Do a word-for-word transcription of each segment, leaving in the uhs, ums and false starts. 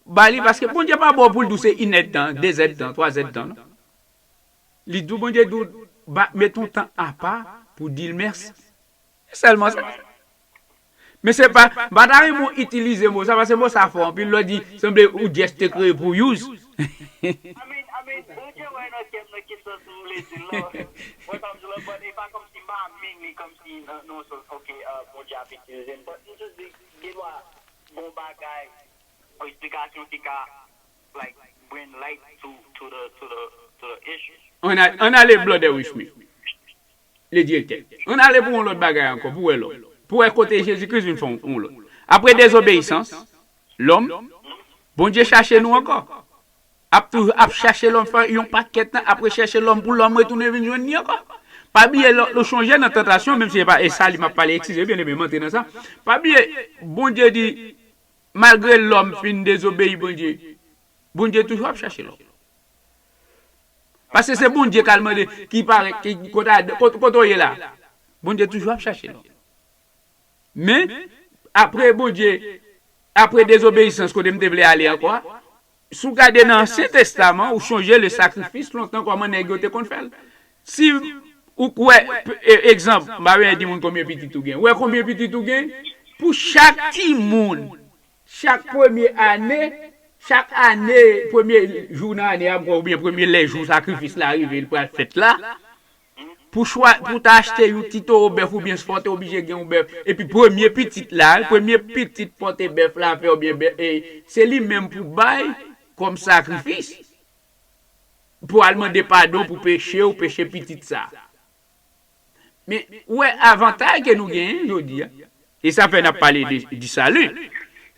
ba li, paske Bondye pa ba w pou l di w se inèdtan, dezèdtan, twazèdtan, non. Li di w, Bondye di w, ba, met yon tan apa pou di l mèsi. Se sèlman sa. Men se pa, m pa ta renmen w itilize mo sa, paske mo sa fò anpil, lè w di, sanble ou just te kreye pou use. I mean, I mean, Bondye wè nan kè m nan ki sans m vle di l la. Mwen sa m di la, but e pa kòmsi m pa mean li kòmsi nan, nan sans, ok, uh, Bondye ap itilize m. But m just di, gen dwa, bon bagay, eksplikasyon ki ka, like, bring light to, to the, to the, to the issue. Ann a-, ann ale Blòdè Wismi, le direktè. Ann ale pou yon lòt bagay ankò, pou wè lòm. Pou wè kote Jezi Kris vin fè yon, yon lòt. Apre dezobeyisans, lòm, Bondye chache nou ankò. Ap toujou ap chache lòm, fè yon pakèt tan, apre chèche lòm pou lòm retounen vin jwenn li ankò. Pa bliye, lè, lè w chonje nan tantasyon, menm si se pa e sa li m ap pale, eskize, byeneme, m antre nan sa. Pa bliye, Bondye di, malgre lòm fin dezobeyi Bondye, Bondye toujou ap chache lòm. Paske se Bondye k al mande, ki parèt, ki, kote, kote, kote w ye la? Bondye toujou ap chache lòm. Men, apre Bondye, apre dezobeyisans kote m te vle ale ankò a, si w gade nan Ansyen Testaman, ou chonje le sakrifis lontan kòman nèg yo te konn fè l. Si ou kwè, e, egzanp, m pa bezwen di moun konbyen pitit ou gen. Ou wè konbyen pitit ou gen? Pou chak timoun, chak premye ane, chak ane, premye jou nan ane a, oubyen premye lè jou sakrifis la rive, l pral fèt la, pou chwa, pou ta achte yon ti towo bèf oubyen fò te oblije gen yon bèf, epi premye pitit la, premye pitit pòte bèf la fè oubyen bèf, e, se li menm pou bay kòm sakrifis, pou al mande padon pou peche ou, peche pitit sa. Men, ou wè avantay ke nou genyen jodi a, e sa fè n ap pale de, di sali.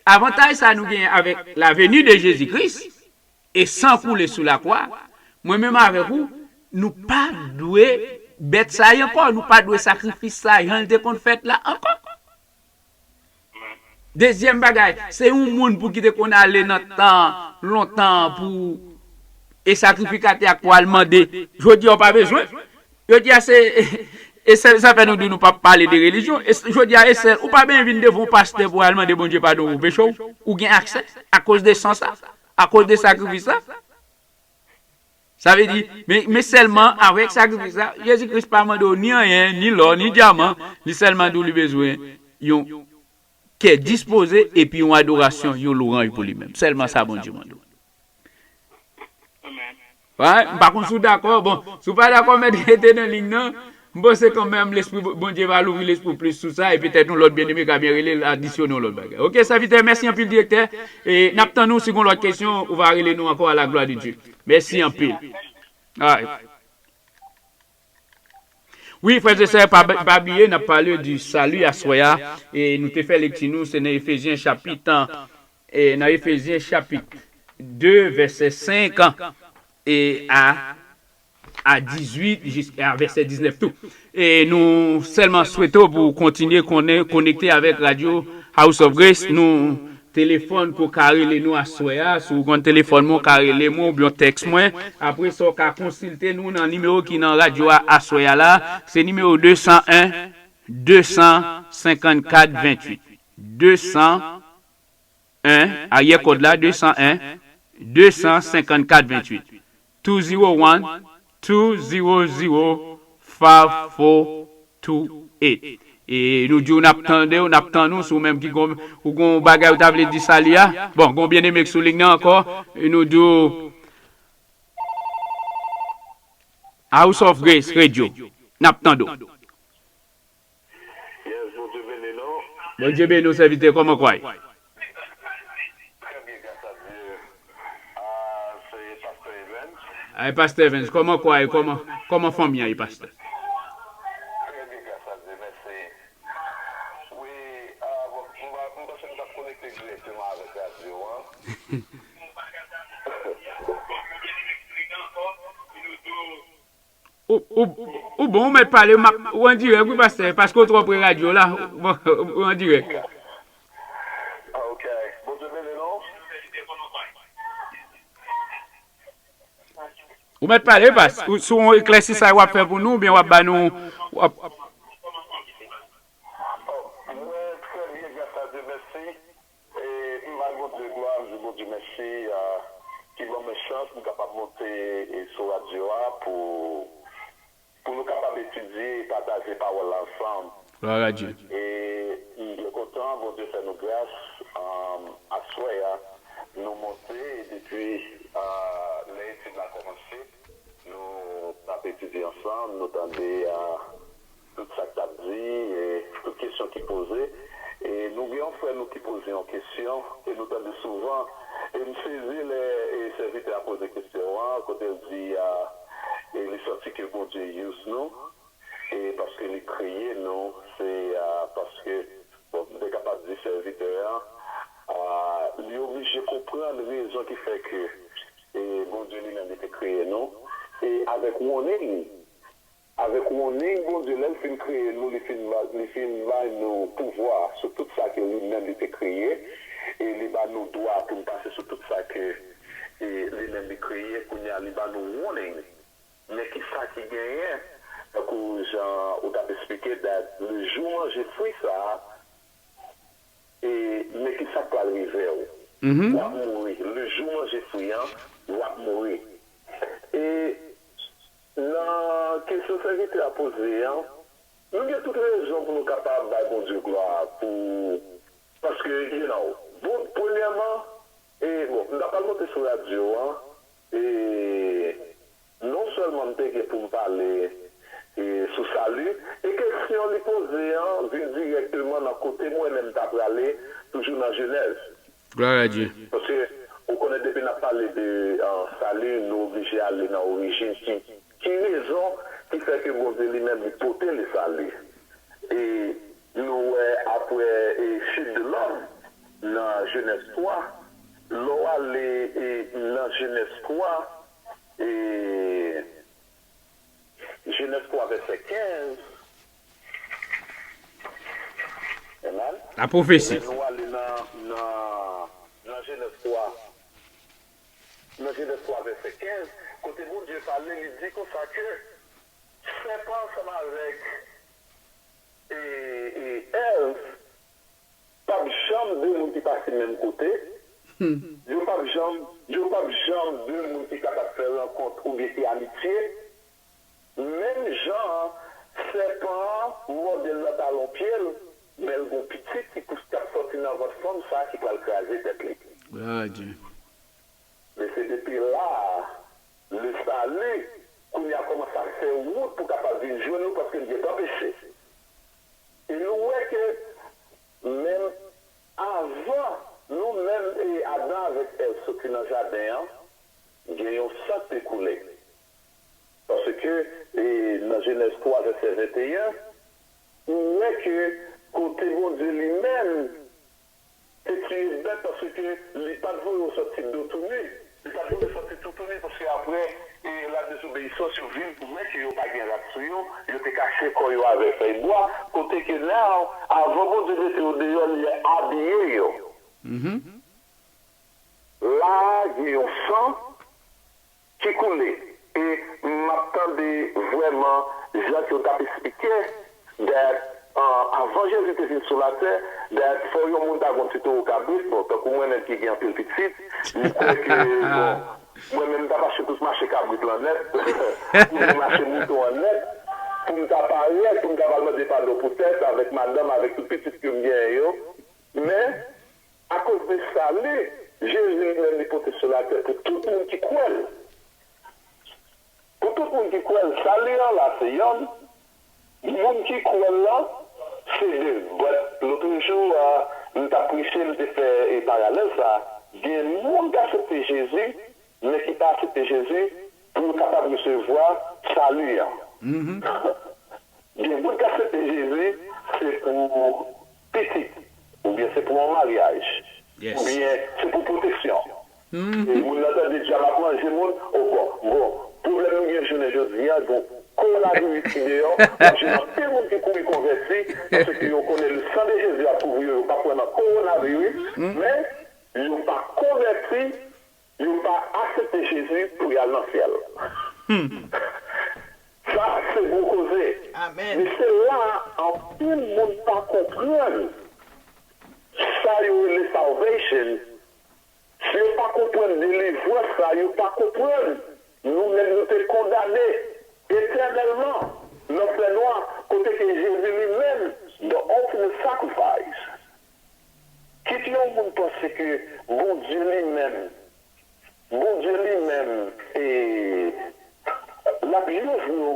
Avantay sa nou genyen avèk la venue de Jésus-Christ, e san koule sou lakwa, mwen menm avèk ou, nou pa dwe bèt sa a ankò, nou pa dwe sakrifis sa a jan l te konn fèt la ankò. Dezyèm bagay, se yon moun pou ki te konn ale nan tan lontan pou e sakrifikatè a pou al mande. Jodi a, ou pa bezwen. Jodi a, se, e sèl sa fè nou di nou p ap pale de relijyon. E s-, jodi a, e sèl, ou pa bezwen vin devan yon pastè pou al mande Bondye padon pou peche w. Ou gen aksè akoz de san sa, akoz de sakrifis la. Sa vle di, men, men sèlman avèk sakrifis la, Jezi Kris pa mande w ni anyen, ni lò, ni dyaman, li sèlman di w li bezwen yon kè dispoze epi yon adorasyon, yon lwanj pou li menm. Sèlman sa Bondye mande w. Amen. Right? M pa konn si w dakò. Bon, si w pa dakò, mèt rete nan liy nan. M panse kanmenm Lespri Bo-, Bondye va louvri lespri w plis sou sa, e petèt yon lòt byeneme ka byen rele l, adisyone yon lòt bagay. Oke, sèvitè, mèsi anpil, direktè. E n ap tann ou, si gon lòt kesyon, ou va rele nou ankò, à la gloire de Dieu. Mèsi anpil. Alright. Wi, frè e sè, pa, pa bliye, n ap pale di sali aswè a, e nou te fè lekti nou, se nan Efezyen chapit, e nan Efezyen chapit de, vèsè senk, e a, a dizuit, jiska vèsè diznèf tou. E nou sèlman swete w pou w kontinye konnen, konekte avèk radyo House of Grace. Nou telefòn pou w ka rele nou aswè a. Si w konn telefòn mwen, w ka rele mwen oubyen w tèks mwen. Apre sa, w ka konsilte nou nan nimewo ki nan radyo a aswè a la. Se nimewo de san en, de san senkannkat venntuit. De san en, aryè kòd la, de san en, de san senkannkat venntuit. Two zero one, two zero zero, five four two eight. E nou di w n ap tande w, n ap tann ou, si w menm ki gon, ou gon bagay ou ta vle di sali a. Bon, gon byeneme k sou liy nan ankò, e nou di w House of Grace Radio, n ap tande w. Yes, Bondye beni nou. Bondye beni w, sèvitè, kòman kwa w ye? Trè byen, gras a Dye. Ah, se Pastè Evans. Ay, Pastè Evans, kòman kwa w ye? Kòman, kòman fanmi an ye, Pastè? Trè byen, gras a Dye, mèsi. Wi, ah, bon, m pa, m panse m t ap konekte dirèkteman avèk radyo an. Ou, ou, ou bon, ou mèt pale, m ap, ou an dirèk, wi, pastè, paske w twò pre radyo la. Bon, ou an dirèk. Ah, ok. Bondye beni nou. Ou mèt pale, pas, ou, si w eklèsisay w ap fè pou nou, oubyen w ap ba nou, w ap... Mwen trè byen, gras a Dye, mèsi. E m bay Bondye glwa, m di Bondye mèsi, ah, ki ban mwen chans m kapab monte, eh, sou radyo a pou, pou nou kapab etidye e pataje pawòl la ansanm. Glwa a Dye. E m byen kontan, Bondye fè nou gras, ah, aswè a, nou monte, e depi, ah, lè etid la kòmanse, nou t ap etidye ansanm, nou tande, ah, tout sa k t ap di, e tout kesyon ki poze. E nou gen yon frè nou ki poze yon kesyon ke nou tande souvan. E m sezi lè, e, sèvitè a poze kesyon an, kote l di, ah, e li santi ke Bondye use nou, e paske li kreye nou, se, ah, paske, bon, m te kapab di sèvitè an, ah, li oblije konprann rezon ki fè ke, e, Bondye li menm li te kreye nou, e avèk warning, avèk warning, Bondye, lè l fin kreye nou, li fin ba, li fin bay nou pouvwa sou tout sa ke li menm li te kreye, e li ba nou dwa pou n pase sou tout sa ke, e, li menm li kreye, kounye a li ba nou warning. Men ki sa ki genyen, tankou jan ou t ap eksplike, that le jou manje fwi sa a, e, men ki sa k pral rive w. W ap mouri. Le jou manje fwi an, w ap mouri. E nan kesyon sèvitè a poze an, nou gen tout rezon pou nou kapab bay Bondye glwa pou, paske, you know, bon, premyèman, e, bon, m ta pral monte sou radyo an, e, non sèlman m te gen pou m pale, e, sou sali, e kesyon li poze an vin dirèkteman nan kote mwen menm m ta prale, toujou nan Jenèz. Glwa a Dye. Paske, ou konnen, depi n ap pale de, ah, sali, nou oblije ale nan orijin ki, ki rezon ki fè ke Bondye li menm li pote le sali. E nou wè apre, e, chit de lòm nan Jenèz twa, lè w ale, e, nan Jenèz twa, e, Jenèz twa vèsè kenz. Amen. La pwofesi. Lè nou ale nan, nan, nan Jenèz twa, nan Jenèz twa vèsè kenz, kote Bondye pale, li di konsa ke sèpan ansanm avèk, e, e, Èv, p ap janm de moun ki pase menm kote. Yo p ap janm, yo p ap janm de moun ki kapab fè rankont oubyen ki amitye. Menm jan an, sèpan an mòde l nan talon pye l, men l gon pitit ki pous, k ap sòti nan vant fanm sa a ki pral kraze tèt li. Glwa a Dye. Men se depi la a, le sali, kounye a kòmanse ap fè wout pou kapab vin jwenn nou, paske l gentan peche. E nou wè ke menm avan nou menm, e, Adan avèk Èv soti nan jaden an, gen yon san k te koule. Paske, e, nan Jenèz twa vèsè venteyen, ou wè ke kote Bondye li menm te tiye bèt paske li pa t voye yo sòti do tou ni. Li pa t voye yo sòti tou tou ni paske apre, e, la dezobeyisans, yo vin wè ke yo pa gen rad sou yo, yo te kache kò yo avèk fèy bwa, kote ke now, avan Bondye mete yo deyò, li abiye yo. La a, gen yon san ki koule. E m ap tande vrèman jan ke w t ap eksplike that, uh, avan Jezi te vin sou latè, that fò yon moun ta gon ti towo kabrit, bon, tankou mwen menm ki gen anpil pitit, m kwè ke, bon, mwen menm m t ap achte tout mache kabrit lan nèt, pou gen mache mouton an nèt, pou m ta parèt, pou m ta al mande padon pou tèt, avèk madanm, avèk tout pitit ke m genyen yo. Men, akoz de sali, Jezi li menm li pote sou latè pou tout moun ki kwè l. Pou tout moun ki kwè l, sali an la se yonn. Moun ki kwè l lan, se de. But, lotrejou, a, m t ap preche, m te fè, e, paralèl sa. Gen moun k aksepte Jezi, men ki pa aksepte Jezi, pou yo kapab resevwa sali an. Gen moun k aksepte Jezi, se pou pitit, oubyen se pou yon maryaj, oubyen se pou pwoteksyon. E moun nan tande dyab ap manje moun, o bon, bon, pwoblèm nou gen jounen jodi a, bon, kowonaviris ki deyò, w ap jwenn anpil moun ki kouri konvèti, paske yo konnen le sang de Jésus ap kouvri yo, yo pa kwè nan kowonaviris, men yo pa konvèti, yo pa aksepte Jezi pou y al nan syèl. Sa se gwo koze. Amèn. Men se la anpil moun pa konprann sa yo rele salvation. Si konprann delivrans sa, yo pa konprann. Nou nèg nou te kondane etènèlman nan fènwa, kote ke Jezi li menm, the ultimate sacrifice. Kit yon moun panse ke Bondye li menm, Bondye li menm, e, l ap jije nou,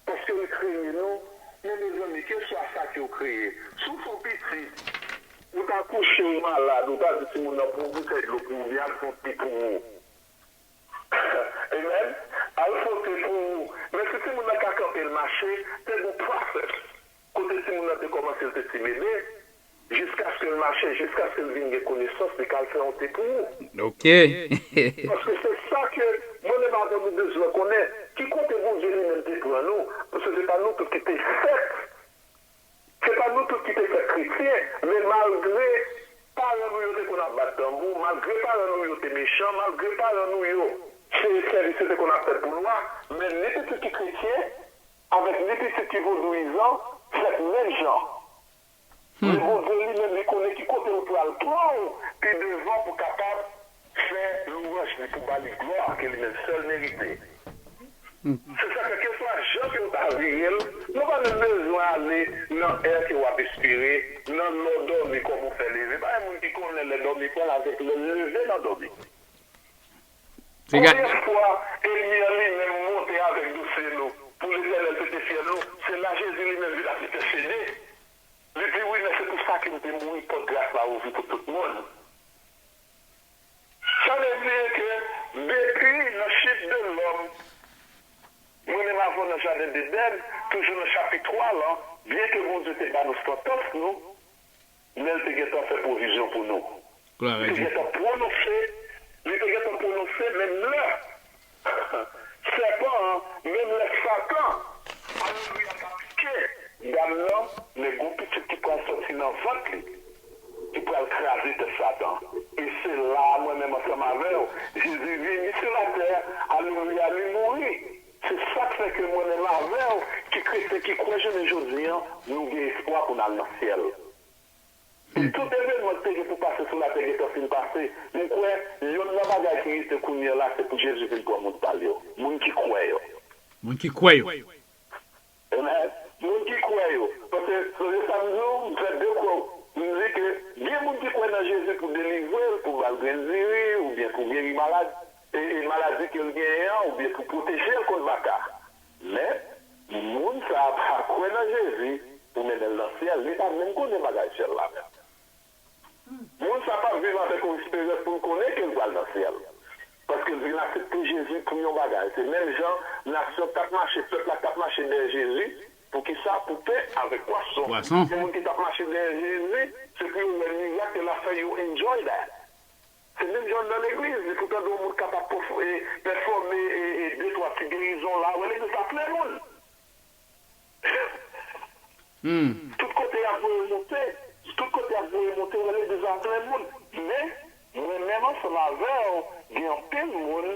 paske l kreye nou. Men mezanmi, keswa sa ke w kreye, si w fè w pitit, ou ta kouche, ou malad, ou ta di timoun nan pran yon boutèy dlo pou ou, byen al fè yon ti pou ou. Amen. Al fè yon ti pou ou. Men si timoun nan ka kanpe, l mache, te gon process. Kote timoun nan te kòmanse, l te ti bebe, jiskaske l mache, jiskaske l vin gen konesans, li ka al fè yon te pou ou. Ok. Paske se sa ke mwen menm avè w nou bezwen konnen. Ki kote Bondye li menm te pran nou? Paske se pa nou tout ki te fèt. Se pa nou tout ki te fèt kretyen, men malgre paran nou yo te konn ap bat tanbou, malgre paran nou yo te mechan, malgre paran nou yo se sèvis yo te konn ap fè pou lwa, men ni pitit ki kretyen, avèk ni pitit ki vodouyizan, fèt menm jan. Men Bondye li menm, li konnen ki kote l pral pran w pi devan pou kapab fè lwanj li, pou ba li glwa ke li menm sèl merite. Se sa, kèlkeswa jan ke w ta vire l, nou pa menm bezwen ale nan è ke w ap espere, nan lè w dòmi, kòman w fè leve. Pa gen moun ki konnen lè dòmi pran l avèk lè l leve nan dòmi. Konbyen fwa ènmi an li menm monte avèk dosye nou pou Letènèl pete fyèl nou? Se la Jezi li menm vin ap entèsede. Li di, wi, men se pou sa ke m te mouri, pòt gras la ouvri pou tout moun. Sa vle di ke depi nan chit de lòm, mwen menm avè w nan jaden Edenn, toujou nan chapit twa lan, byenke Bondye te ba nou santans nou, men l te gentan fè pwovizyon pou nou. Li te gentan pwononse, li te gentan pwononse menm lè sèpan an, menm lè Satan, alelouya, t ap pike dam nan, men gon pitit ki pral sòti nan vant li, ki pral kraze tèt Satan. E se la a, mwen menm ansanm avè w, Jezi vini sou latè, alelouya, li mouri. Se sa k fè ke mwen menm avè w, ki kretyen, ki kwè jounen jodi an, nou gen espwa pou n al nan syèl. E tout evenman ki te gen pou pase sou latè gentan fin pase. M kwè yonn nan bagay ki rete kounye a la, se pou Jezi vin pran moun pa l yo. Moun ki kwè yo. Moun ki kwè yo. Amen. Moun ki kwè yo. Paske, sonje sa m di w, m fè de kwè. M di ke gen moun ki kwè nan Jezi pou delivre l, pou ba l grenn diri, oubyen pou geri malad, e, e maladi ke l genyen an, oubyen pou pwoteje l kont baka. Men, moun sa a pa kwè nan Jezi pou mennen l nan syèl. Li pa menm konnen bagay syèl la menm. Moun sa a p ap viv avèk yon esperans pou l konnen ke l pral nan syèl. Paske l vin aksepte Jezi pou yon bagay. Se menm jan nasyon k t ap mache, pèp la k t ap mache dèyè Jezi, poukisa? Pou pen avèk pwason. Pwason. Gen moun ki t ap mache dèyè Jezi, se pou yo wè mirak ke l ap fè, yo enjoy that. Se menm jan nan legliz, li pou tande yon moun kapab pèfò-, e, pèfòme, e, e, de twa ti gerizon la, wè legliz la plen moun. Hmm. Tout kote y ap voye monte, tout kote y ap voye monte, wè legliz la plen moun. Men, mwen menm ansanm avè w, gen anpil moun,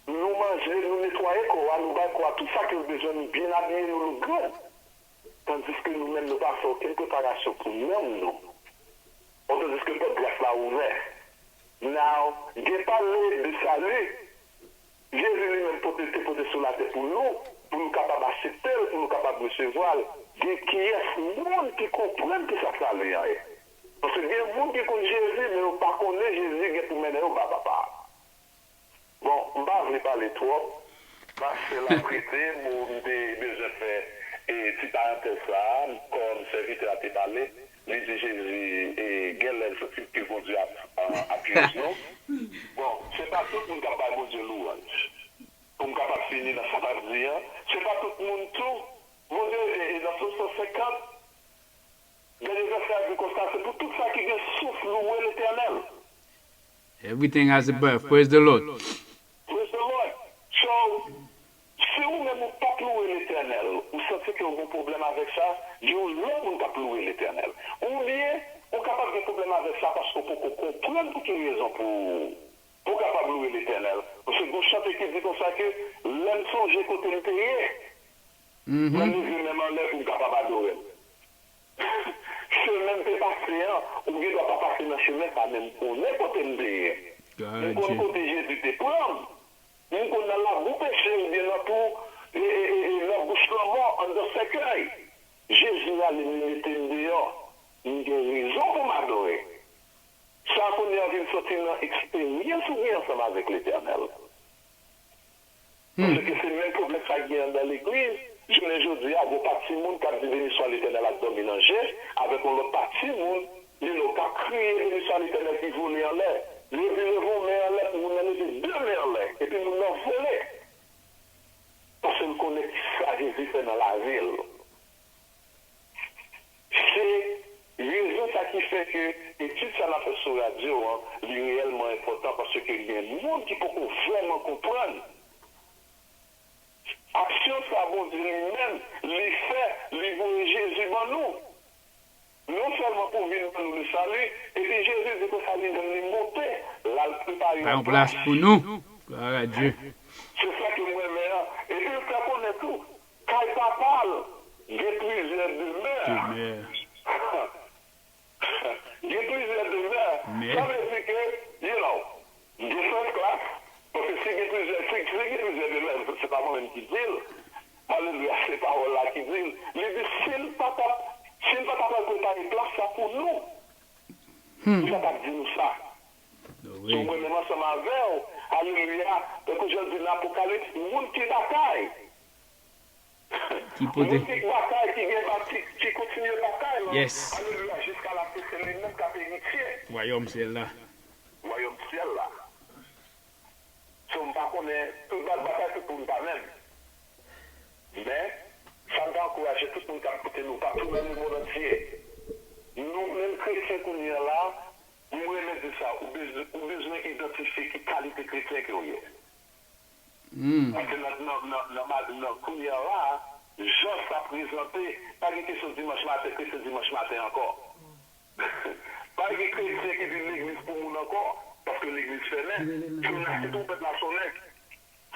nou manje, nou netwaye kò a, nou bay kò a tout sa ke l bezwen, nou byen abiye, nou look good. Tandiske nou menm, nou pa fè okenn preparasyon pou nanm nou. Tandiske pòt gras la ouvè. Now, gen pale de sali. Jezi li menm pote, te pote sou latè pou nou, pou nou kapab aksepte l, pou nou kapab resevwa l. Gen kiyès moun ki konprann kisa sali an ye? Paske gen moun ki konn Jezi, men yo pa konnen Jezi gen pou mennen yo ba Papa a. Bon, m pa vle pale twòp, paske l ap rete, bon, m te bezwen fè, e, ti parantèz sa a, kòm sèvitè a te pale, li di Jezi, e, genlè l santi ke Bondye ap, a, ap use nou. Bon, se pa tout moun k ap bay Bondye louwanj. Pou m kapab fini nan sa m ap di an, se pa tout moun tou, Bondye, e, e, nan Sòm san senkant, dènye vèsè a di konsa, se pou tout sa ki gen souf louwe Letènèl. Everything has a breath. Praise the Lord. Praise the Lord. So, si ou menm ou p ap louwe Letènèl, ou santi ke w gen pwoblèm avèk sa, gen yon lòt moun k ap louwe Letènèl. Oubyen, ou kapab gen pwoblèm avèk sa paske w poko konprann pou ki rezon pou, pou w kapab louwe Letènèl. Paske gen yon chante ki di konsa ke, lè m sonje kote m te ye, mwen leve men m anlè pou m kapab adore l. Semenn te pase an, ou gen dwa pa pase nan chemen sa, men m konnen kote m te ye. M konn kote Jezi te pran m. M konn nan labou peche oubyen nan twou, e, e, e, e, nan bouch lanmò, anndan sèkèy. Jezi rale m, li mete m deyò. M gen rezon pou m adore. Sa kounye a vin soti nan eksperyans ou gen ansanm avèk Letènèl. Paske se menm pwoblèm sa k gen anndan legliz. Jounen jodi a, gon pati moun k ap di beniswa Letènèl ap dòmi nan je, avèk yon lòt pati moun, you know, k ap kriye beniswa Letènèl ki vole anlè. Yo di leve yon men anlè pou moun nan leve de men anlè, epi moun nan vole. Paske l konnen kisa Jezi fè nan lavi l. Se rezon sa ki fè ke etid sa n ap fè sou radyo an, li reyèlman enpòtan paske gen moun ki poko vrèman konprann aksyon sa Bondye li menm li fè, li voye Jezi ban nou. Non sèlman pou vin ban nou le sali, epi Jezi di konsa li menm li moute, l al prepare yon plas pou nou. Glwa a Dye. Se sa ke m renmen an. Epi l fè konnen tou, kay papa l gen plizyè demè. Demè. Gen plizyè demè. Sa vle di ke, you know, gen sans la, paske si gen plizyè, si, si gen plizyè demè, se pa mwen menm ki di l. Alelouya, se pawòl la ki di l. Li di, si l pa t ap, si l pa t ap al prepare plas la pou nou, li pa t ap di nou sa. So, mwen menm ansanm avè w, alelouya, tankou jan l di nan Apokalips, moun ki lakay, ki pote. Moun ki batay, ki gen batay, ki kontinye batay lan. Yes. Alelouya, jiska lafen, se li menm k ap eritye. Wayòm syèl la. Wayòm syèl la. So, m pa konnen, tout bat-, batay tout moun pa menm. Men, sa m ta ankouraje tout moun k ap koute nou, patou nan lemonn antye. Nou menm kretyen kounye a la, m renmen di sa, ou bez-, ou bezwen idantifye ki kalite kretyen ke w ye. Paske nan, nan, nan, nan, nan kounye a la, jan sa prezante, pa gen kesyon dimanch maten, kretyen dimanch maten ankò. Pa gen kretyen ki vin legliz pou moun ankò, paske legliz fèmen. Jounen a, se twonpèt la sonnen.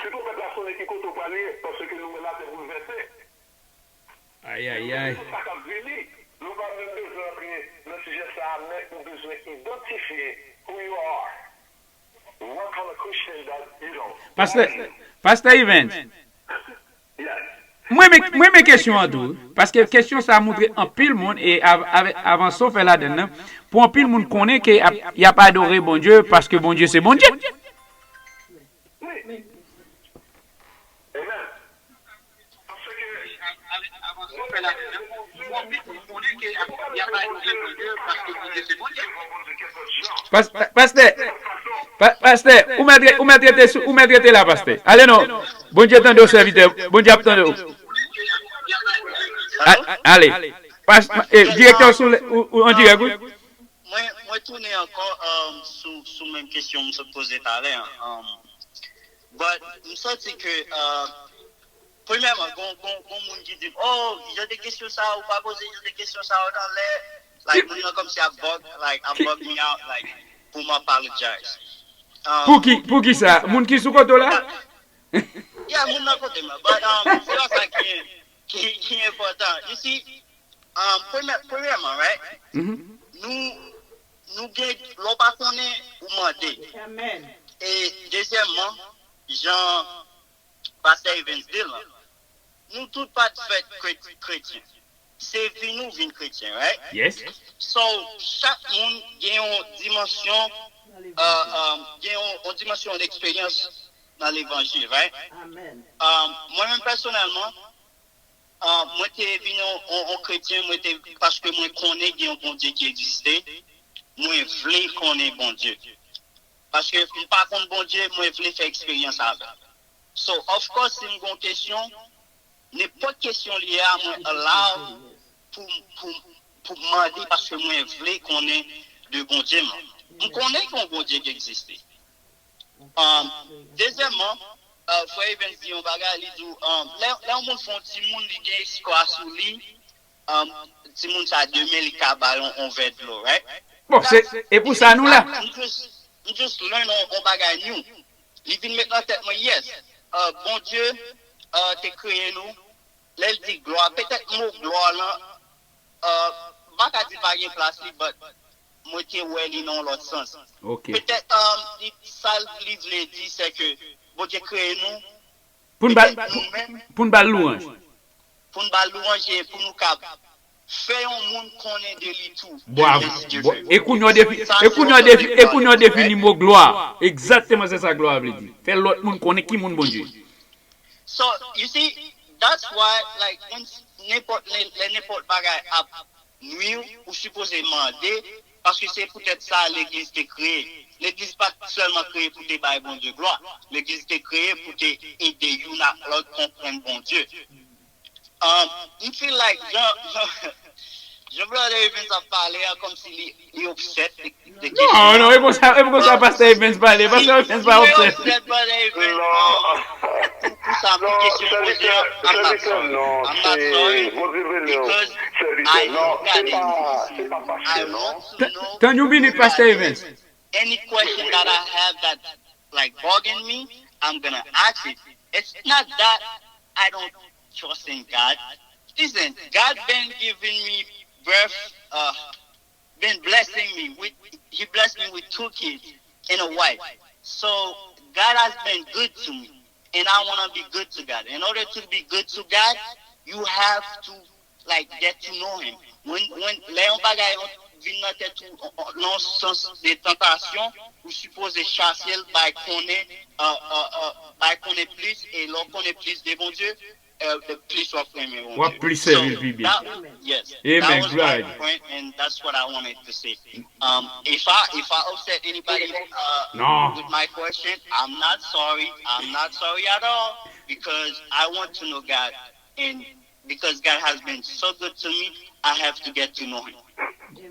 Se twonpèt la sonnen, ki kote w prale, paske nou wè latè boulvèse. Ayayay. Sa k ap vini, nou pa menm bezwen antre nan sijè sa a, men ou bezwen idantifye who you are. What kind of Christian that, you know, Pastè, Pastè Evans, mwen renmen, mwen renmen kesyon an tou, paske kesyon sa a montre anpil moun, e av-, avè-, avanse w fè ladann nan, pou anpil moun konnen ke ap, y ap adore Bondye, paske Bondye se Bondye. Amen. Pas-, pastè, pa-, pastè, ou mèt re-, ou mèt rete sou, ou mèt rete la, pastè. Ale non. Bondye tande w, sèvitè. Bondye ap tande w. A-, ale. Pas-, eh, direktè w sou le, ou, ou an dirèk, wi. Mwen, mwen tounen ankò, um, sou, sou menm kesyon m sot poze talè an. Um, but m santi ke, uh, premyèman, gon, gon, gon moun ki di m, "Oh, jan de kesyon sa a, ou pa poze jan de kesyon sa a nan lè." Like, moun nan kòmsi ap bug, like, ap bug me out, like, pou m apologize. Um, pou ki, pou ki sa? Moun ki sou kote w la? Yeah, moun nan kote m la. But, um, se pa sa ki, ki, ki enpòtan. You see, um, premyè, premyèman, right? Nou, nou gen, lè w pa konnen, ou mande. Amen. E dezyèmman, jan Pastè Evans di l lan, nou tout pa t fèt kret-, kretyen. Se vin ou vin kretyen, right? Yes. So, chak moun gen yon dimansyon, euh, euh, gen yon, yon dimansyon eksperyans nan levanjil, right? Amen. Euh, mwen menm pèsonèlman, euh, mwen te vin yon, yon, yon kretyen, mwen te, paske mwen konnen gen yon Bondye ki egziste, mwen vle konnen Bondye. Paske m pa konn Bondye, mwen vle fè eksperyans avè l. So, of course, si m gon kesyon, nenpòt kesyon li ye a, mwen allow pou, pou, pou m mande paske mwen vle konnen de Bondye m. M konnen gen yon Bondye ki egziste. Um, dezyèmman, uh, frè Evans di yon bagay, li di w, um, lè, lè yon moun fè yon timoun, li gen espwa sou li, um, timoun sa demen, li ka ba l yon, yon vè dlo, right? Bon, se, e pou sa nou la. M just, m just learn yon, yon bagay new. Li vin met nan tèt mwen, yes, uh, Bondye, uh, te kreye nou. Lè l di glwa, petèt mo glwa lan, uh, m pa ka di pa gen plas li, but mwen te wè li nan yon lòt sans. Ok. Petèt, um, li, sa li vle di, se ke Bondye kreye nou, Pou n ba, petèt nou menm, pou n ba l louwanj. Pou n ba l louwanj e pou nou ka fè yon moun konnen de li tou. Bravo. E kounye w defi, e kounye w defi, e kounye w defini mo glwa. Egzakteman se sa glwa vle di. Fè lòt moun konnen ki moun Bondye ye. So, you see, that's why, like, nenpòt, lè nenpòt bagay ap nwi w, ou sipoze mande, paske se poutèt sa legliz te kreye. Legliz pa t sèlman kreye pou te bay Bondye glwa. Legliz te kreye pou te ede youn ak lòt konprann Bondye. Um, m feel like jan, jan, jan Brother Evans ap pale a, kòmsi li, li upset de, de kesyon. Non, non, e konsa, e konsa Pastè Evans pale. Pastè Evans pa upset. Li upset, Brother Evans. Non. Pou, pou sa, pou kesyon poze a, I'm not sorry. I'm not sorry. Because I know God is, I want to know. Tann yon minit, Pastè Evans. Any question that I have that, like, bugging me, I'm gonna ask it. It's not that I don't trust in God. Listen, God been giving me birth, uh, been blessing me with, He blessed me with two kids and a wife. So God has been good to me, and I want to be good to God. In order to be good to God, you have to, like, get to know Him. When, when, lè yon bagay vin nan tèt ou, nan yon sans de tantasyon, ou sipoze chase l, bay konnen, uh, uh, uh, bay konnen plis, e lè w konnen plis de Bondye, uh, the plis w ap renmen Bondye. W ap plis sèvi l pi byen. Yes, that was my point, and that's what I wanted to say. Um, if I, if I upset anybody, uh, with my question, I'm not sorry. I'm not sorry at all, because I want to know God, and because God has been so good to me, I have to get to know Him.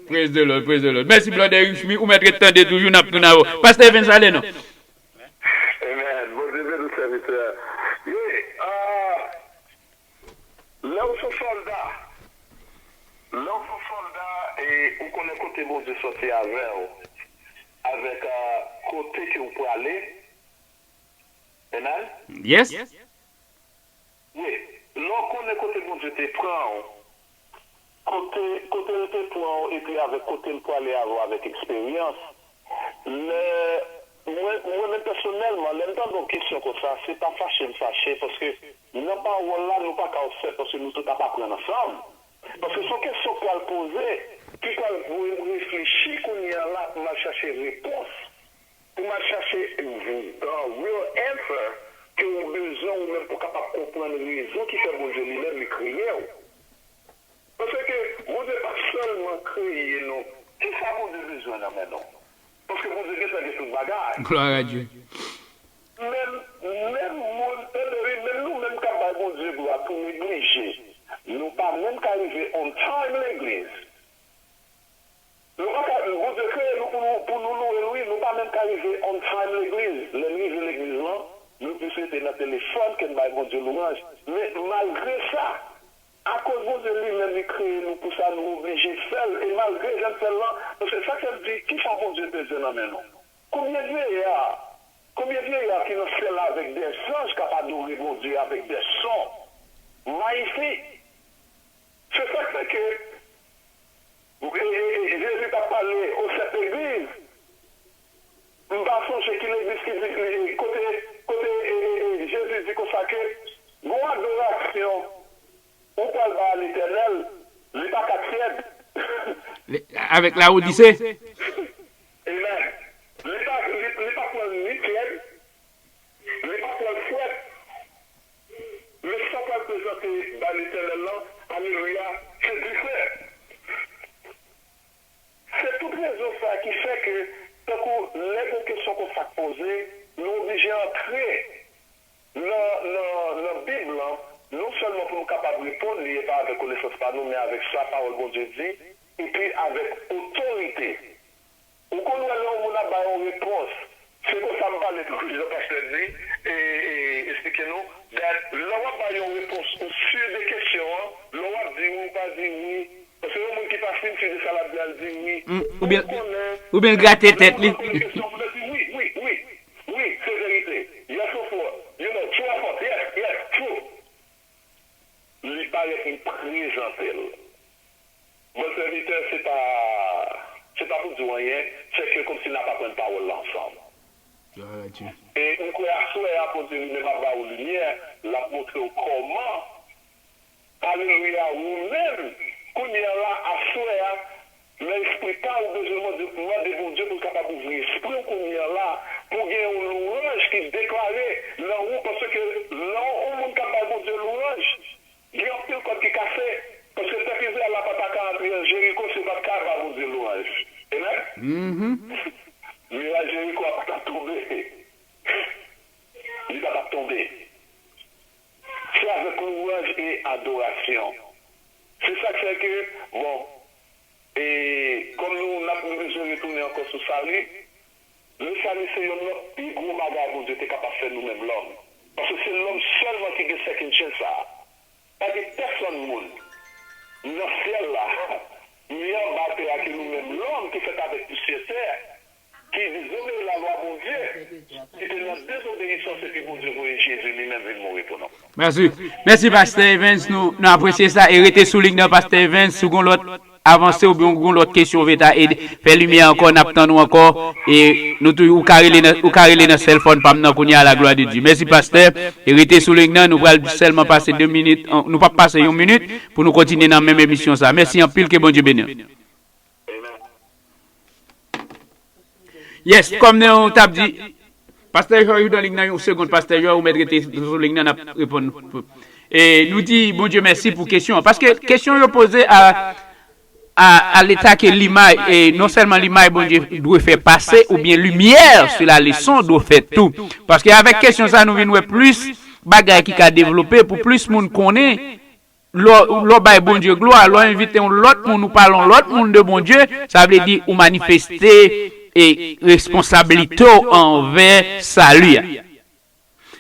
Praise the Lord, praise the Lord. Mèsi, Brother Richmy, ou mèt ret tande toujou, n ap tounen avè w. Pastè Evans, ale non. Amen. Bondye beni w, sèvitè. Wi, ah, lè w se sòlda, lè w se sòlda, e ou konnen kote Bondye sòti avè w, avèk, ah, kote ke w prale. Amen? Yes. Wi, lè w konnen kote Bondye te pran w, kote, kote l te pran w, epi avèk kote l prale avè w avèk eksperyans, lè, mwen, mwen menm pèsonèlman, lè m tande yon kesyon konsa, se pa fache m fache, paske nan pawòl la, nou pa ka upset, paske nou tout ap aprann ansanm. Paske se yon kesyon k pral poze, ki pral voye m reflechi kounye a la pou m al chache repons. Pou m al chache real answer ke ou bezwen ou menm pou w kapab konprann rezon ki fè Bondye li menm li kreye w. Paske Bondye pa sèlman kreye nou. Kisa Bondye bezwen nan men nou? Paske Bondye gentan gen tout bagay. Gloire à Dieu. Menm, menm moun, ebyen wi, menm nou menm k ap bay Bondye glwa tou neglije. Nou pa menm ka rive on time legliz. Nou pa ka, Bondye kreye nou pou nou, pou nou louwe l, wi. Nou pa menm ka rive on time legliz. Lè n rive legliz lan, nou plis rete nan telefòn ke n bay Bondye louwanj. Men malgre sa, akoz Bondye li menm li kreye nou pou sa, nou oblije fè l. E malgre jan n fè l lan, paske sa k fè m di, kisa Bondye bezwen nan men nou? Konbyen vyeya, konbyen vyeya ki nan syèl la avèk dèzanj k ap adore Bondye avèk dè son mayifik? Se sa k fè ke E, e, e, Jezi t ap pale o sèt legliz. M pa sonje ki legliz ki di, e, kote, kote e, e, e, Jezi di konsa ke gon adorasyon ou pral bay a Letènèl, li pa ka tyèd. Avèk Lawodise. Amen. Li pa, li, li pa pral ni tyèd, li pa pral frèt. Men sa w pral prezante bay Letènèl lan, alelouya, se dife. Se tout rezon sa ki fè ke, tankou lè gen kesyon konsa k poze, nou oblije antre nan, nan, nan Bib lan, non sèlman pou nou kapab reponn li, e pa avèk konesans pa nou, men avèk sa Pawòl Bondye di, epi avèk otorite. Ou konn wè lè yon moun ap bay yon repons, se konsa m pale tankou jan pastè di, e, e, eksplike nou, that lè w ap bay yon repons, ou si de kesyon an, lè w ap di wi, ou pa di wi, paske yon moun ki pa si de sa l ap di a, l di wi. Ou konnen, oubyen l grate tèt li. Ou konnen kesyon, ou di wi, wi, wi, wi, se verite. Yes or false, you know, true or false, yes, yes, true. Li parèt li prezante l. Bon, sèvitè, se pa, se pa pou di w E m kwè aswè a, Bondye li menm ap ba ou limyè, l ap montre w kòman. Alelouya, ou menm, kounye a la, aswè a, nan espri pa ou, bezwen mande, mande Bondye pou l kapab ouvri espri w kounye a la, pou gen yon lwanj ki deklare nan ou, paske lè yon moun k ap bay Bondye lwanj, gen anpil kòd ki kase, paske pèp Izrayèl la pa ta ka antre an Jeriko si yo pa t ka ba Bondye lwanj. Amen? Miray Jeriko a pa ta tonbe. Li pa t ap tonbe. Se avèk lwanj e adorasyon. Se sa k fè ke, bon, e kòm nou, n ap, nou bezwen retounen ankò sou sali, le sali se yonn nan pi gwo bagay Bondye te kapab fè nou menm lòm. Paske se lòm sèlman ki gen second chance sa a. Pa gen pèsonn moun nan syèl la, ni anba tè a ke nou menm lòm ki fèt avèk pousyè tè, ki dezobeyi lalwa Bondye, ki te nan dezobeyisans epi Bondye voye Jezi li menm vin mouri pou nou. Mèsi. Mèsi, Pastè Evans. Nou, nou apresye sa. E rete sou liy nan, Pastè Evans. Si w gen lòt avanse oubyen w gen lòt kesyon, w vle ta ede fè limyè ankò, n ap tann ou ankò. E nou tou, ou ka rele nan, ou ka rele nan sèl fòn pa m nan kounye a, la gloire de Dieu. Mèsi, Pastè. E rete sou liy nan. Nou pral sèlman pase de minit. An, nou p ap pase yon minit pou nou kontinye nan menm emisyon sa. Mèsi anpil. Ke Bondye beni w. Yes, kòm nou t ap di, Pastè Joy, ou nan liy nan yon segonn, Pastè Joy, ou mèt rete sou liy nan, n ap reponn. E nou di Bondye mèsi pou kesyon an. Paske kesyon yo poze a, a, a leta ke limay, e non sèlman limay Bondye dwe fè pase, oubyen lumière sur la leçon dwe fèt tou. Paske avèk kesyon sa, nou vin wè plis bagay ki ka devlope pou plis moun konnen. Lè w, lè w bay Bondye glwa, lè w envite yon lòt moun, ou pale yon lòt moun de Bondye, sa vle di ou manifeste e responsablite w anvè sali a.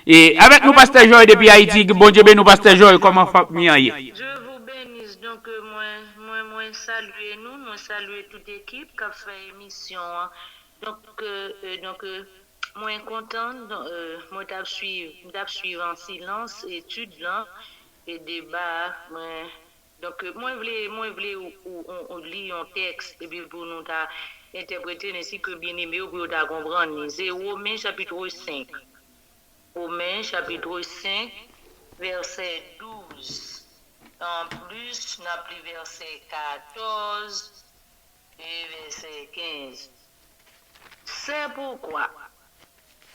E avèk nou, Pastè Joy depi Ayiti. Bondye beni w, Pastè Joy, kòman fanmi an ye? Dieu vous bénisse. Donk, euh, mwen, mwen, mwen salye nou, mwen salye tout ekip k ap fè emisyon an. Donk, euh, euh, donk, euh, mwen kontan, euh, mwen t ap swiv, m t ap swiv an silans etid lan e deba a. Mwen, donk, euh, mwen vle, mwen vle ou, ou, ou, ou li yon tèks epi pou nou ta entèprete l ensi ke byeneme yo pou yo ta konprann li. Se Women chapit senk. Women chapit senk, vèsè douz. Anplis, n ap li vèsè katòz e vèsè kenz. C'est pourquoi,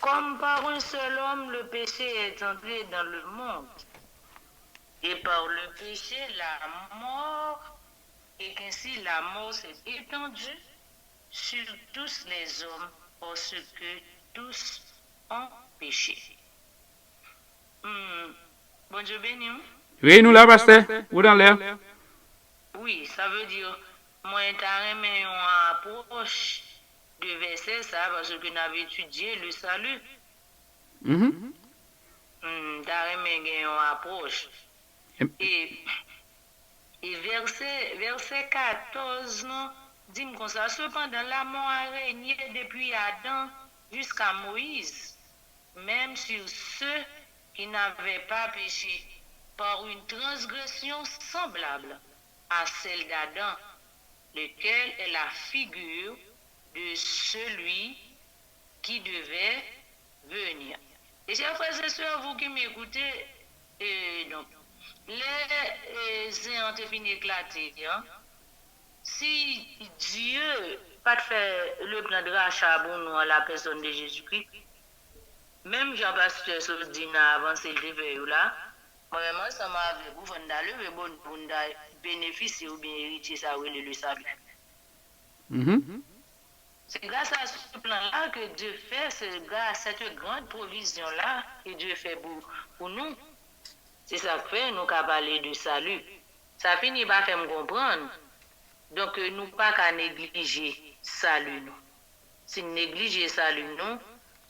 comme par un seul homme le péché est entré dans le monde, et par le péché la mort, et qu'ainsi la mort s'est étendue sur tous les hommes, parce que tous ont péché. Hmm. Bondye beni w. Wi, nou la, Pastè. Ou nan lè. Wi, sa vle di, mwen ta renmen yon apwòch de vèsè sa, paske n ap etidye le salut. Mhm. Hmm, ta renmen gen yon apwòch. Em- E, e vèsè, vèsè katòz lan di m konsa, Cependant, la mort a régné depuis Adam jusqu'à Moïse, même sur ceux qui n'avaient pas péché, par une transgression semblable à celle d'Adam, lequel est la figure de celui qui devait venir. Et chers frères et sœurs, vous qui m'écoutez, et donc, lè, e, zen an te fin eklate an, si Dye pa t fè le plan de rachat pou nou an la personne de Jésus-Christ, menm jan pastè Sodina avanse l te fè yo la, mwen menm ansanm avèk ou, fò n ta leve bon pou n ta benefisye oubyen eritye sa yo rele le salut. Mhm. Se gras a se plan la ke Dye fè, se gras a cette grande provision la ke Dye fè pou, pou nou. Se sa k fè nou ka pale de sali. Sa fini pa fè m konprann. Donk, nou pa ka neglije sali nou. Si n neglije sali nou,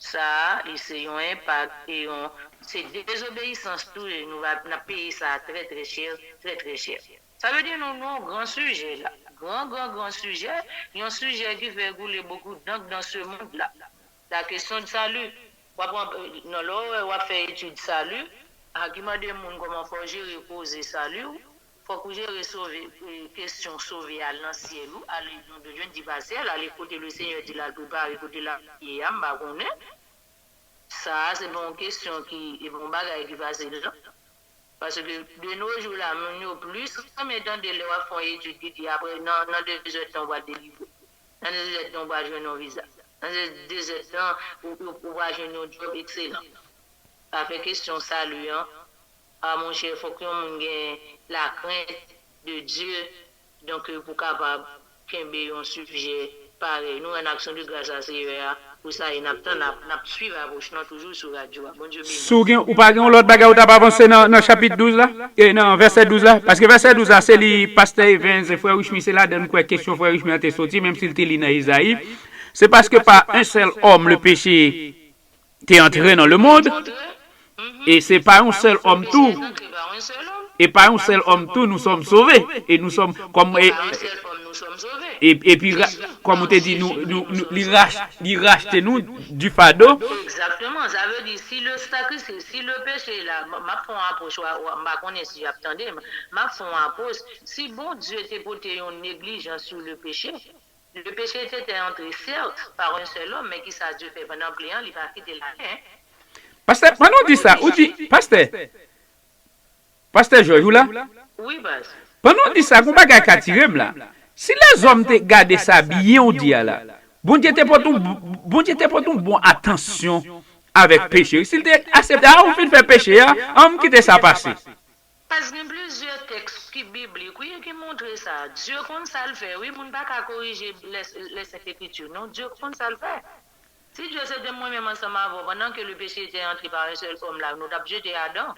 sa a, li se yon enpak e yon, se dezobeyisans tou, e nou va, n ap peye sa a trè, trè chè, trè, trè chè. Sa vle di nou, nou yon gran sijè la. Gran, gran, gran sijè. Yon sijè ki fè koule beaucoup d'encre dans ce monde-là. La question de salut. W ap, nan lè w wè w ap fè etid sali, a ki mande moun kòman fò w jere koze sali w, fòk ou jere sove, e, kesyon sove al nan syèl ou, ale nan dojwen di pa syèl, ale kote le Seigneur di l al prepare, kote l ap ye a, m pa konnen. Sa a, se pa yon kesyon ki, e pa yon bagay ki fasil, non. Paske de nos jours la, moun yo plis renmen tande lè w ap fè yon etid ki di apre nan, nan de zè tan w pral delivre. Nan de zè tan w pral jwenn yon viza. Nan de zè tan ou, ou, ou pral jwenn yon djòb ekselan. Afè kesyon sali an, a monchè, fòk yon moun gen lakrent de Dye, donk, pou kapab kenbe yon sijè parèy. Nou rann aksyon de gras a Seyè a pou sa e n ap tann, n ap, n ap swiv apwòch lan toujou sou radyo a. Bondye beni. Si w gen, ou pa gen yon lòt bagay ou t ap avanse nan, nan chapit douz la, e nan vèsè douz la, paske vèsè douz la, se li pastè Evens e frè Richmy, se ladan n kwè kesyon frè Richmy an te soti, menm si l te li nan Ezayi. Se paske pa un seul homme le péché te antre nan le monde, e se pa yon sèl òm tou, e pa yon sèl òm tou, nous sommes sauvés, e nous sommes, kòm, e, e, epi, ra- kòm ou te di, nou, nou, nou, li, rach, li rachte nou du fardeau. Exactement, sa vle di, si le sacrifice, si le péché la, m ap fè yon apwòch, m pa konnen si y ap tande m, m ap fè yon apwòch, si Bondye te pote yon neglijans sou le péché, le péché était entré, certes, par un seul homme, men kisa Dye fè pandan plen an, li pa kite l ale, en. Pastè, pandan w di sa, ou di, pastè, pastè Jòj, ou la? Wi, baz. Pandan w di sa, gon bagay ka tire m la. Si lèzòm te gade sa byen ou di a la, Bondye te pote yon, Bondye te pote yon bon atansyon avèk peche. Si l te aksepte, a, ou fin fè peche a, an m kite sa pase. Pas gen plizyè tèks ki biblik, wi, ki montre sa. Dye konn sa l fè, wi, moun pa ka korije lè, lè Sent Ekriti, non, Dye konn sa l fè. Si Dye se te mwen menm ansanm avè w, pandan ke le péché était entré par un seul homme la, nou t ap jete Adan.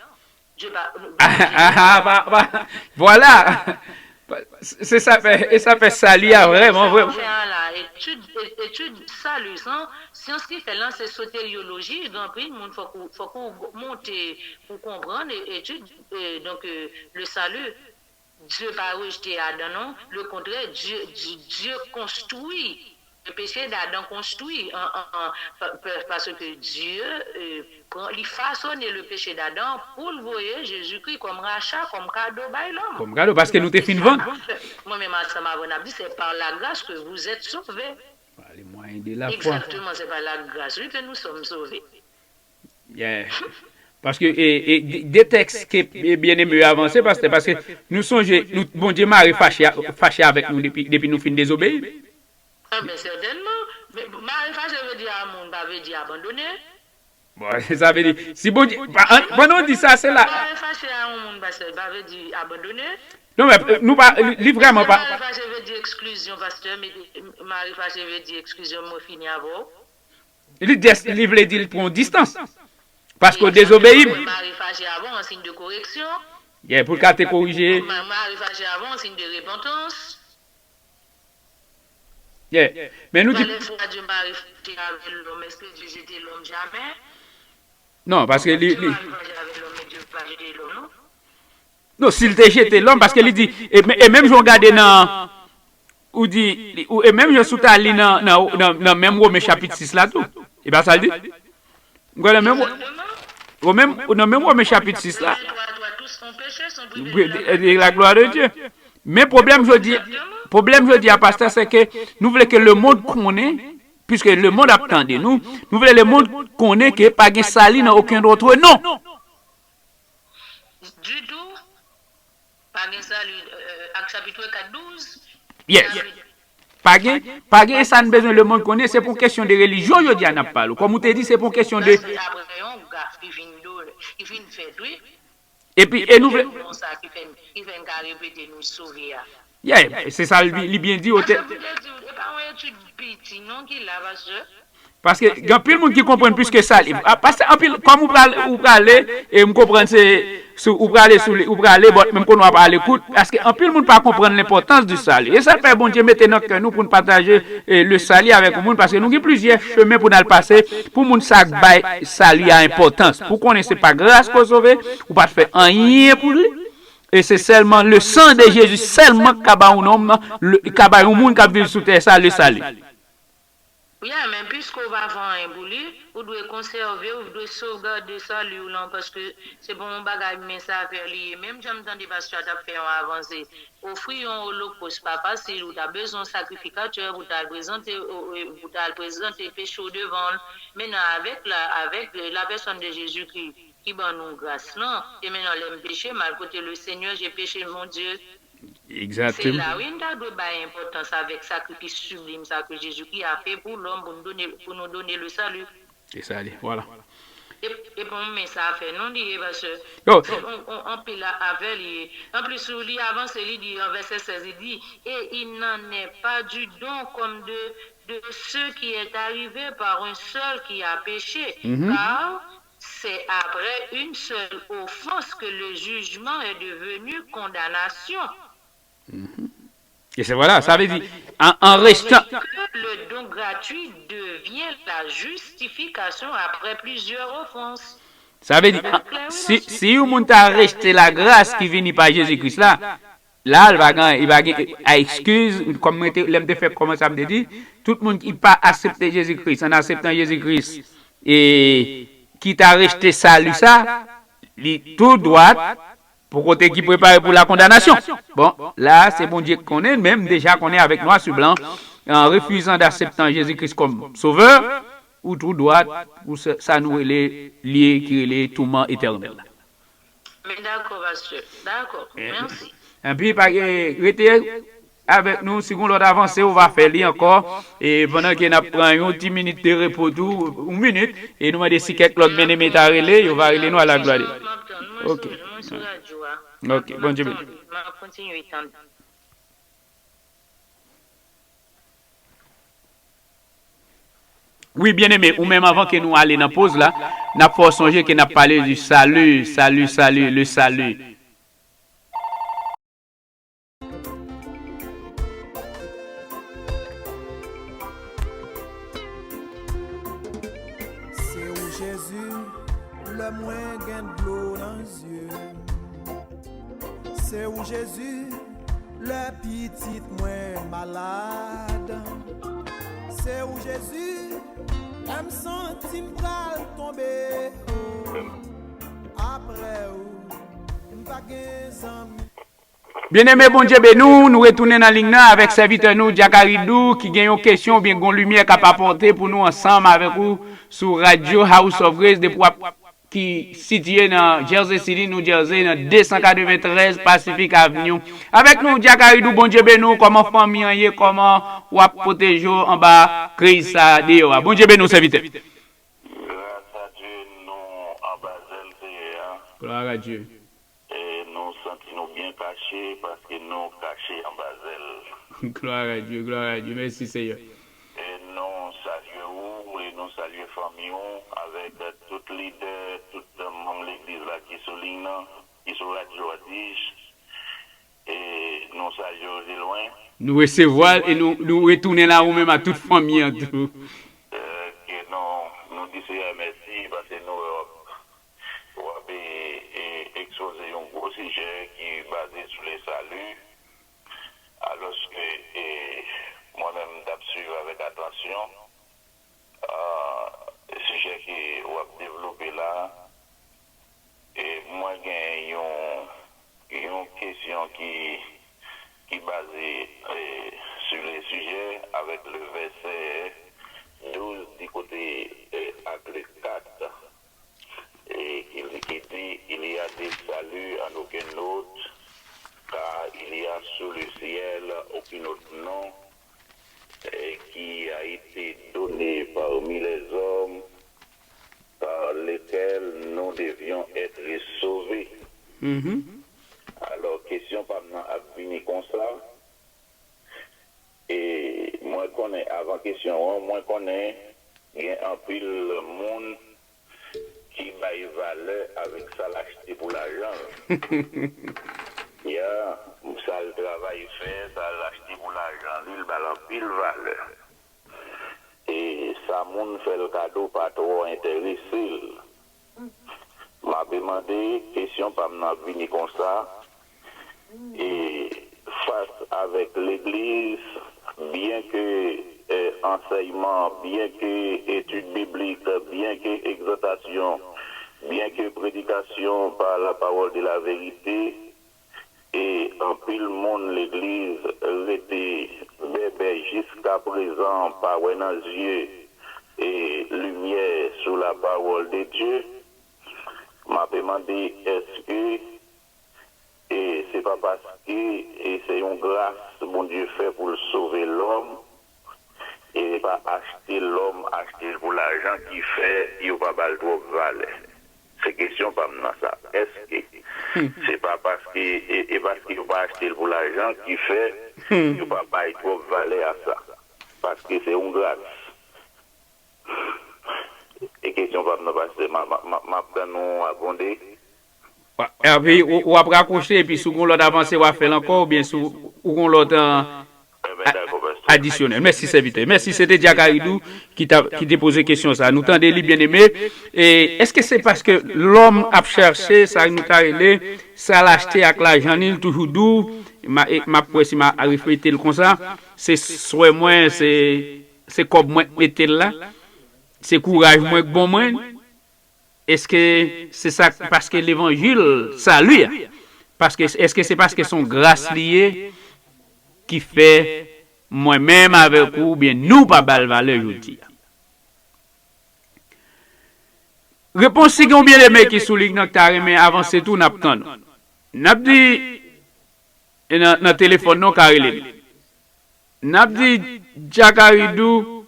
Dye pa, nou t ap jete Adan. Ah, pa, pa, vwala. Se sa fè, e sa fè sali a vrèman, vrèman. Sa w fè a la, etid, e- etid sali, san, syans ki fè l lan, se soteryoloji, gen anpil moun, fòk ou, fòk ou monte pou konprann e- etid, e, donk, e, le salut. Dye pa rejte Adan, non. Le kontrè, Dye, Dye, Dye konstwi. Le péché d'Adam konstwi an, an, an, pa- pa- paske Dye, e, pran, li fasone le péché d'Adam pou l voye Jezikri kòm racha, kòm kado bay lòm. Kòm kado, paske nou te fin vann. Mwen menm ansanm avè w n ap di, c'est par la grâce que vous êtes sauvés. Par le moyen de la foi. Exactement, c'est par la grâce, oui, que nous sommes sauvés. Yeah. Paske e, e, de- de tèks ke e, byeneme yo avanse, pastè, paske nou sonje, nou, Bondye mare fache, a- fache avèk nou depi, depi nou fin dezobeyi. Ah, ben, sètènman. Men, mare fache vle di a moun, pa vle di abandone. Bon, sa vle di, si Bondye, pa- an- pandan w di sa, se la. Mare fache a yon moun, pastè, pa vle di abandone. Non, men, e, nou pa, li, li vrèman pa. Mare fache vle di eksklizyon, pastè, men mare fache vle di eksklizyon, mwen fini avè w. Li dis- li vle di l pran yon distans. Paske w dezobeyi m. Mari fache avè w, an siy de koreksyon. Yeah, pou l ka te korije. Ma- Mari fache avè w, an siy de repantans. Yeah. Men nou di. Malè fwa Dye mari fache avè lòm, èske Dye jete lòm jamè? Non, paske li. Dye li mari fache avè lòm, men Dye pa jete lòm, non? Non, si l te jete lòm, paske li di, e, e menm jan w gade nan, ou di, ou, e menm jan si w ta li nan, nan, nan, nan menm Women chapit sis la tou. E pa sa l di? M kwè nan menm, Women, nan menm Women chapit sis la. E la glwa de Dye. Men pwoblèm jodi, pwoblèm jodi a, pastè, se ke nou vle ke lemonn konnen, piske lemonn ap tande nou, nou vle lemonn konnen ke pa gen sali nan okenn dòt non. Ditou. Pa gen sali, euh, Ak chapit kat, douz. Yes. Pa gen, pa gen sa n bezwen lemonn konnen, se pa yon kesyon de relijyon jodi a n ap pale. Kòm ou te di, se pa yon kesyon de. Sa se apre yon gaf ki fin do, ki fin fèt, wi. Epi, e nou vle. Non, sa ki fè, ki fè n ka repete nou sove a. Yeah, se sa li, li byen di, ote. Paske m te di w, e pa yon etid piti, non, ki la, pastè. Paske gen anpil moun ki konprann plis ke sa. Li- a- Paske anpil, kòm ou prale, ou prale, e m konprann se, sou, ou prale sou li, ou prale, but menm konnen w ap ale kout, paske anpil moun pa konprann lenpòtans di sali. E sa fè Bondye mete nan kè nou pou n pataje, e, le sali avèk yon moun, paske nou gen plizyè chemen pou n al pase, pou moun sa k bay sali a enpòtans. Pou konnen se pa gras ke w sove, ou pa t fè anyen pou li, e se sèlman le sang de Jésus sèlman k ka bay yon nonm, le- ka bay yon moun k ap viv sou tè sa, le sali. Yeah, men piske w pa fè anyen pou li, ou dwe konsève, ou dwe sovgade sali w lan, paske se pa yon bagay mince affaire li ye. Menm jan m tande pastè a t ap fè yon avanse, ofri yon olokòs pa fasil, ou ta bezwen yon sakrifikatè pou ta al prezante, pou ta al prezante peche w devan l. Mentnan, avèk la, avèk la personne de Jésus-Christ, ki ban nou gras lan. E mentnan, lè m peche, m al kote le Seigneur, j'ai péché, mon Dieu. Se la, wi, n ta dwe bay enpòtans avèk sakrifis siblim sa ke Jezikri a fè pou lòm, pou nou done, pou nou done le sali. E sa li, vwala. E, e pou mwen, sa fè nou li ye, paske se on, on, anpil a- afè li ye. Anplis, li avanse, li di, an vèsè sèz, li di, et il n'en est pas du don comme de, de ce qui est arrivé par un seul qui a péché, car c'est après une seule offense que le jugement est devenu condamnation. E se vwala, sa vle di, an, an restan, Que le don gratuit devient la justification après plusieurs offenses. Sa vle di, an, si, si yon moun ta rejte lagras ki vini pa Jezi Kris la, la, li pa gen, li pa gen a ekskiz, kòm mwen te, lè m te fè kòmanse a, m te di, tout moun ki pa aksepte Jezi Kris, an akseptan Jezi Kris, e ki ta rejte sali sa, li tou dwat pou kote ki prepare pou la kondanasyon. Bon, la, se Bondye ki konnen, men m deja konnen avèk nwa sou blan, an refizan d akseptan Jezi Kris kòm sovè, ou tou dwat pou sa, sa nou rele lye ki rele touman etènèl la. Men dakò, pastè. Dakò. Mèsi. Enpi, pa gen, rete avèk nou, si gon lòt avanse, ou va fè li ankò. E pandan ke n ap pran yon ti minit de repo tou, yon minit, e nou mande si kèk lòt byeneme ta rele, yo va rele nou a la glwa de. Ok. Ok, Bondye beni. Wi, byeneme, ou menm, avan ke nou ale nan poz la, n ap fè w sonje ke n ap pale di sali, sali, sali, le sali. Se ou Jezi, lè mwen gen dlo nan zye m. Se ou Jezi, lè pitit mwen malad. Se ou Jezi, lè m santi m pral tonbe. Apre ou, m pa gen zanmi. Byeneme, Bondye beni w, nou retounen nan liy nan avèk sèvitè nou, Dyak Aridou, ki gen yon kesyon oubyen gon limyè k ap apòte pou nou ansanm avèk ou sou radyo House of Grace, depi w ap, ki sitiye nan Jersey City, New Jersey, nan de san katreventrèz Pacific Avenue. Avèk nou, Dyak Aridou, Bondye beni w, kòman fanmi an ye, kòman w ap pwoteje w anba kriz sa a deyò a? Bondye beni w, sèvitè. Gras a Dye, nou anba zèl Seyè a. Gloire à Dieu. E nou santi nou byen kache paske nou kache anba zèl. Gloire à Dieu, gloire à Dieu. Mèsi, Seyè. E nou salye ou e nou salye fanmi ou avèk tout lidè, tout manm legliz la ki sou liy nan, ki sou radyo a, dis. E nou salye w de lwen. Nou resevwa l e nou, nou retounen la ou menm a tout fanmi an tou. Ke nou, nou di Seyè mèsi paske nou wè w ap, w ap e, e, ekspoze yon gwo sijè ki baze sou le sali. Alòske e, mwen menm m t ap swiv avèk atansyon ah, sijè ke w ap devlope la. E mwen gen yon, yon kesyon ki, ki baze e, sur le sujet avec le verset douze du côté e, ak le quatre e, ki, ki di, il y a de salut en aucun autre, car il y a sous le ciel aucun autre nom e, qui a été donné parmi les hommes par lequel nous devions être sauvés. Alò, kesyon pa m nan ap vini konsa. E mwen konnen, avan kesyon an, mwen konnen gen anpil moun ki bay valè avèk sa l achte pou lajan l. Ya, sa l travay fè, sa l achte pou lajan li, l ba l anpil valè. E sa moun fè l kado pa twò enterese l. M ape mande, kesyon pa m nan ap vini konsa, e fas avèk legliz, byen ke eh, ansèyman, byenke etid biblik, byenke egzòtasyon, byenke predikasyon pa la parole de la vérité, e anpil moun legliz rete bèbè jiskaprezan, pa wè nan zye e limyè sou la parole de Dieu. M ape mande, èske e se pa paske e se yon gras Bondye fè pou l sove lòm, e se pa achte lòm, achte l pou lajan ki fè yo pa ba l twòp valè. Se kesyon pa m nan sa. Èske se pa paske e, e paske yo pa achte l pou lajan ki fè yo pa bay twòp valè a sa? Paske se yon gras. E kesyon pa m nan, pastè, m a- m a- m a- m ap tann ou abonde. Epi ou, ou ap rakwoche, epi si w gen lòt avanse, w a fè l ankò, oubyen si w, ou gen lòt an, adisyonèl. Mèsi, sèvitè. Mèsi, se te Dyak Aridou ki, ta, ki te poze kesyon sa. Nou tande li, byeneme. E èske se paske lòm ap chache sa nou ta rele sa l achte ak lajan li, l toujou di w, m a- e m ap wè si m a repete l konsa, se swè mwen, se, se kòb mwen k mete l la, se kouraj mwen k bon mwen. Èske se sa paske levanjil sali a? Paske èske se paske se yon gras li ye ki fè mwen menm avèk ou oubyen nou pa ba l valè jodi a? Repons, si gen yon byeneme ki sou liy nan ki ta renmen avanse tou, n ap tann ou. N ap di e nan, nan telefòn nan w ka rele n. N ap di Dyak Aridou,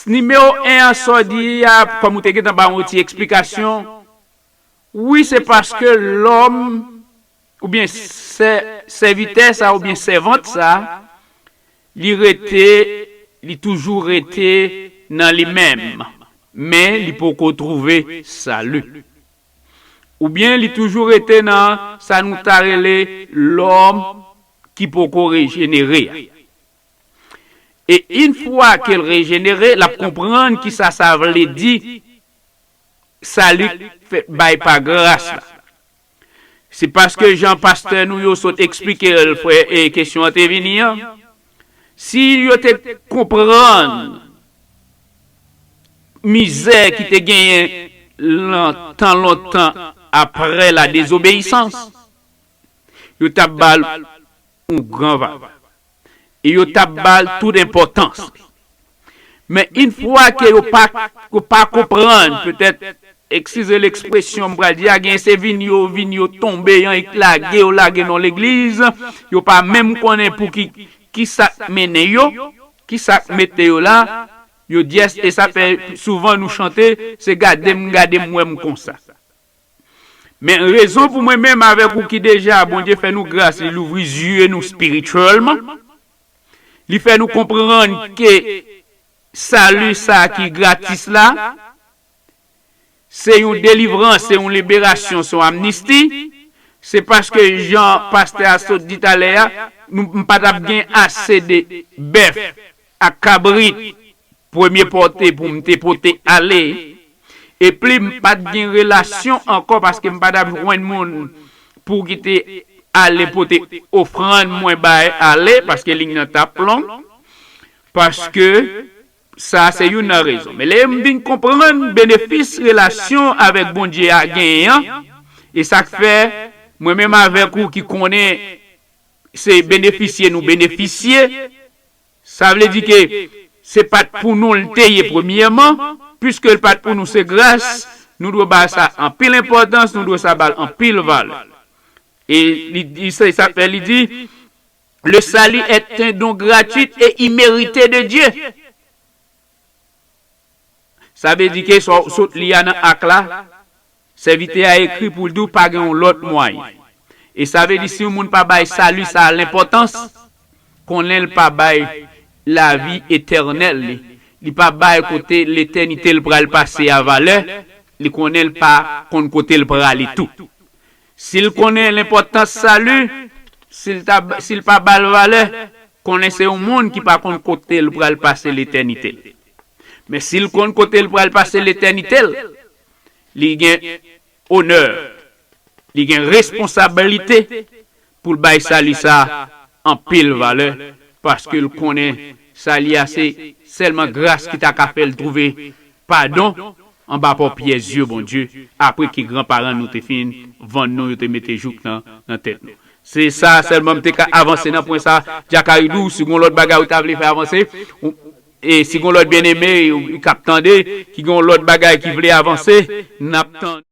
nimewo en an sa w di a, kòm ou te gentan ba yon ti eksplikasyon, wi, se paske lòm oubyen sè- sèvitè sa oubyen sèvant sa, li rete, li toujou rete nan li menm, men li poko twouve sali. Oubyen li toujou rete nan sa nou ta rele lòm ki poko rejenere a. E yon fwa ke l rejenere, l ap konprann kisa sa vle di sali k fèt bay pa gras la. Se paske jan pastè nou yo sot eksplike l, frè, e kesyon an te vini an, si yo te konprann mizè ki te genyen lontan lontan apre la désobéissance, yo t ap ba l yon gran valè. E yo t ap ba l tout enpòtans. Men yon fwa ke yo pa, yo pa konprann, petèt, eskize l ekspresyon m pral di a, gen se vin yo, vin yo tonbe, yon lage yo lage nan legliz, yo pa menm konnen pou ki, ki sa k mennen yo, ki sa k mete yo la, yo dyès, e sa fè souvan nou chante, se gade m, gade m, wè m konsa. Men rezon pou mwen menm avèk ou ki deja Bondye fè nou gras, li louvri zye nou espirityèlman, li fè nou konprann ke sali sa ki gratis la, se yon delivrans, se yon liberasyon, se yon amnisti, se paske jan pastè a sot di talè a, nou, m pa t ap gen ase de bèf ak kabrit premye pote pou m te pote ale, epi m pa t gen relasyon ankò paske m pa t ap jwenn moun pou ki te ale pote ofrann mwen bay ale, paske liy nan t ap long, paske sa se youn nan rezon. Men lè m vin konprann benefis relasyon avèk Bondye a genyen an, e sa k fè mwen menm avèk ou ki konnen se benefisye nou benefisye, sa vle di ke se pa t pou nou l te ye premyèman, piske l pa t pou nou, se gras, nou dwe ba sa anpil enpòtans, nou dwe sa ba l anpil valè. E li, li se sa fè li di, le salut est un don gratuit et immérité de Dieu. Sa vle di ke sa w sot li a nan Ak la, sèvitè a ekri pou l di w pa gen yon lòt mwayen. E sa vle di si yon moun pa bay sali sa a lenpòtans, konnen l pa bay lavi etènèl li. Li pa bay kote letènite l pral pase a valè, li konnen l pa konn kote l prale tou. Si l konnen lenpòtans sali, si l ta, si l pa ba l valè, konnen se yon moun ki pa konn kote l pral pase letènite l. Men si l konn kote l pral pase letènite l, li gen onè, li gen responsablite pou l bay sali sa anpil valè, paske l konnen sa li a se sèlman gras ki ta ka fè l twouve padon anba pwòp pyè zye Bondye, apre ke granparan nou te fin vann nou, yo te mete jouk nan, nan tèt nou. Se sa sèlman m te ka avanse nan pwen sa. Jakari di w, si gon lòt bagay ou ta vle fè avanse, ou, e si gon lòt byeneme k ap tande, ki gon lòt bagay ki vle avanse, n ap tande.